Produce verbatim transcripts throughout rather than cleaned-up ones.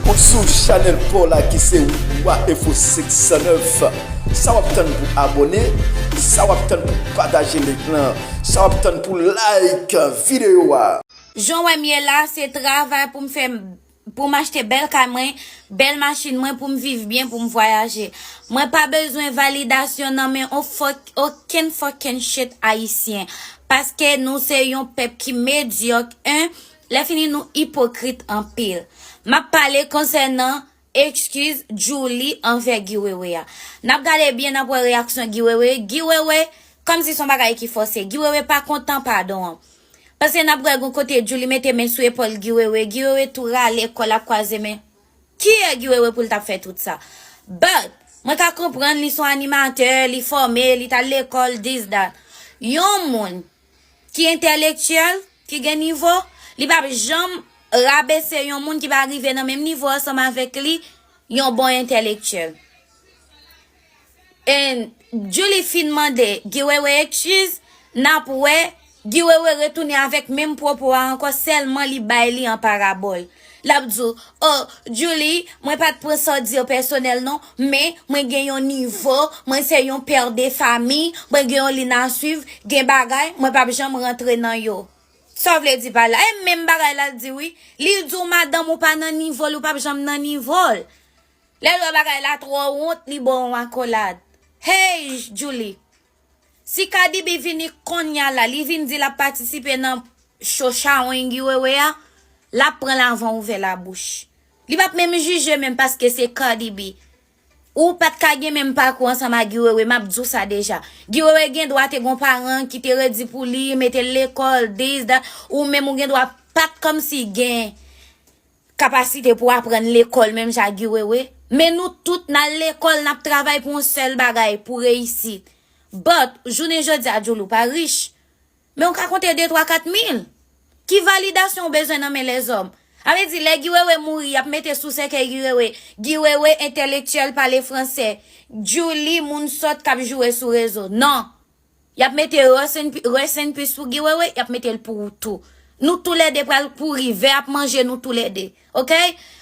Ou sou chanèl pa w la ki se Wa Enfo senk san nèf. Sa w ap tann pou abòne? Sa w ap tann pou pataje link lan? Sa w ap tann pou like videyo a? Jan w wè m ye la, se travay pou m fè, pou m achte bèl kay mwen, bèl machin mwen, pou m viv byen, pou m vwayaje. Mwen pa bezwen validasyon nan men on fòk, okenn fucking shit ayisyen. Paske nou se yon pèp ki medyòk, en, lè fini nou ipokrit anpil. M ap pale konsènan ekskiz Djouly anvè Guy Wewe a. N ap gade byen, n ap wè reyaksyon Guy Wewe. Guy Wewe, kòmsi se yon bagay ki fòse. Guy Wewe pa kontan padon an. Paske n ap wè gon kote Djouly mete men sou epòl Guy Wewe. Guy Wewe tou rale kò l ap kwaze men. Kiyè Guy Wewe pou l t ap fè tout sa? But, mwen ka konprann li se yon animatè, li fòme, li t al lekòl, this, that. Yon moun ki entèlektyèl, ki gen nivo, li p ap janm rabese yon moun ki pa rive nan menm nivo ansanm avèk li, yon bon entèlektyèl. And Djouly fin mande Guy Wewe ekskiz, n ap wè Guy Wewe retounen avèk menm pwopo a ankò, sèlman li bay li an parabòl. L ap di w, "Oh, Djouly, mwen pa t pran sa w di yo pèsonèl non, men mwen gen yon nivo, mwen se yon pè de fami, mwen gen yon lin a swiv, gen bagay, mwen p ap janm rantre nan yo." Sa w vle di pa la? E menm bagay l al di wi. Li di w madanm ou pa nan nivo l, ou p ap janm nan nivo l. Lè l wè bagay la twò wont, li ba w yon akolad. Hey, Djouly! Si Cardi B vini konnya la, li vin di l ap patisipe nan cho chawony Guy Wewe a, l ap pran l avan w ouvè labouch. Li p ap menm jije menm paske se Cardi B. Ou pa t ka gen menm pakou ansanm ak Guy Wewe, m ap di w sa deja. Guy Wewe gen dwa te gon paran ki te redi pou li, mete l lekòl, this, that, ou menm ou gen dwa pa t kòmsi gen kapasite pou aprann lekòl menm jan ak Guy Wewe. Men nou tout n al lekòl, n ap travay pou yon sèl bagay, pou reyisit. But, jounen jodi a, Djouly, ou pa rich. Men w ka konte de, twa, kat mil. Ki validasyon w bezwen nan men lèzòm? A vle di, lè Guy Wewe mouri, y ap mete sou sèkèy Guy Wewe, Guy Wewe entèlektyèl pale fransè, Djouly moun sòt k ap joure sou rezo. Non. Y ap mete rest in pe-, rest in peace pou Guy Wewe, y ap mete l pou ou tou. Nou toulède pral pouri, vè ap manje nou toulède. Oke?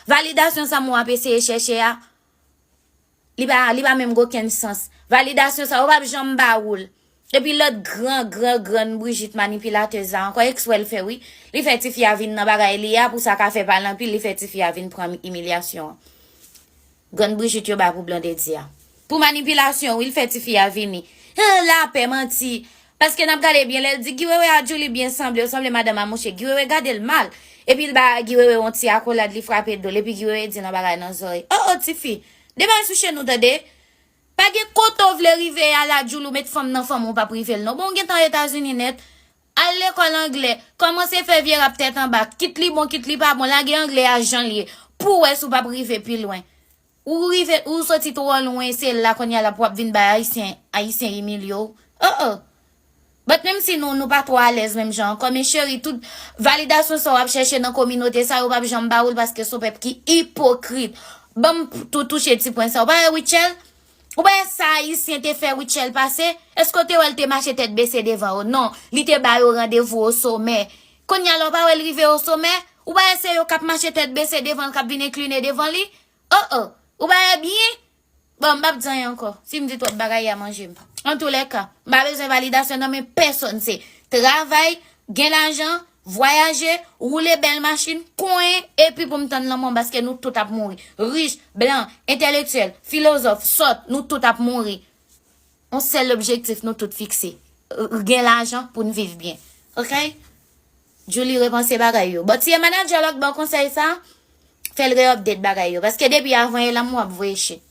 Validasyon sa moun ap eseye chèche a, li pa, li pa menm gen okenn sans. Validasyon sa yo p ap janm ba ou l. Epi lòt gran, gran, grann Brigitte manipilatèz la ankò, eksprè l fè wi. Li fè tifi a vin nan bagay li a, pou sa ka fè pale anpil, li fè tifi a vin pran imilyasyon an. Grann Brigitte yo bay pou Blondedy a. Pou manipilasyon, wi, l fè tifi a vini. Hen, lapè, manti. Paske n ap gade byen, lè l di Guy Wewe a Djouly byen sanble, yo sanble madanm a mouche. Guy Wewe gade l mal. Epi l ba Guy Wewe yon ti akolad, li frape do l. Epi Guy Wewe di nan bagay nan zòrèy. O, o, tifi. Debay sou chen ou, tande. Pa gen kote w vle rive a la Djouly, ou met fanm nan fanm ou p ap rive l non. Bon, w gentan Etazini nèt. Al lekòl anglè. Kòmanse fè vye rap tèt anba. Kit li bon, kit li pa bon. Lage anglè a jan l ye. Pou w wè si w p ap rive pi lwen. Ou rive, ou soti twò lwen, se la kounye a la pou w ap vin bay Ayisyen, Ayisyen imilye w. O, o. But menm si nou, nou pa twò alèz menm jan ankò, men cheri, tout validasyon sa w ap chèche nan kominote sa, yo p ap janm ba ou l paske se yon pèp ki ipokrit. Ban m tou touche ti pwen sa. Ou pa wè Rutshelle? Ou pa wè sa Ayisyen te fè Rutshelle pase? Èske w te wè l te mache tèt bese devan yo? Non, li te ba yo randevou o somè. Kounye a la, ou pa wè l rive o somè? Ou pa wè se yo k ap mache tèt bese devan l, k ap vin enkline devan li? O, o. Ou pa wè byen? Bon, m p ap di anyen ankò. Si m di twòp bagay, y a manje m. Antoulèka, m pa bezwen validasyon nan men pèsonn. Se travay, gen lajan, vwayaje, woule bèl machin, konyen, epi pou m tann lanmò m, paske nou tout ap mouri. Rich, blan, entèlektyèl, filozòf, sòt, nou tout ap mouri. Yon sèl objektif nou tout fikse. Gen lajan pou n viv byen. Oke? Djouly repanse bagay yo. But si e manadjè w la k ba w konsèy sa, fè l re-update bagay yo. Paske depi avan e la m w ap voye shit.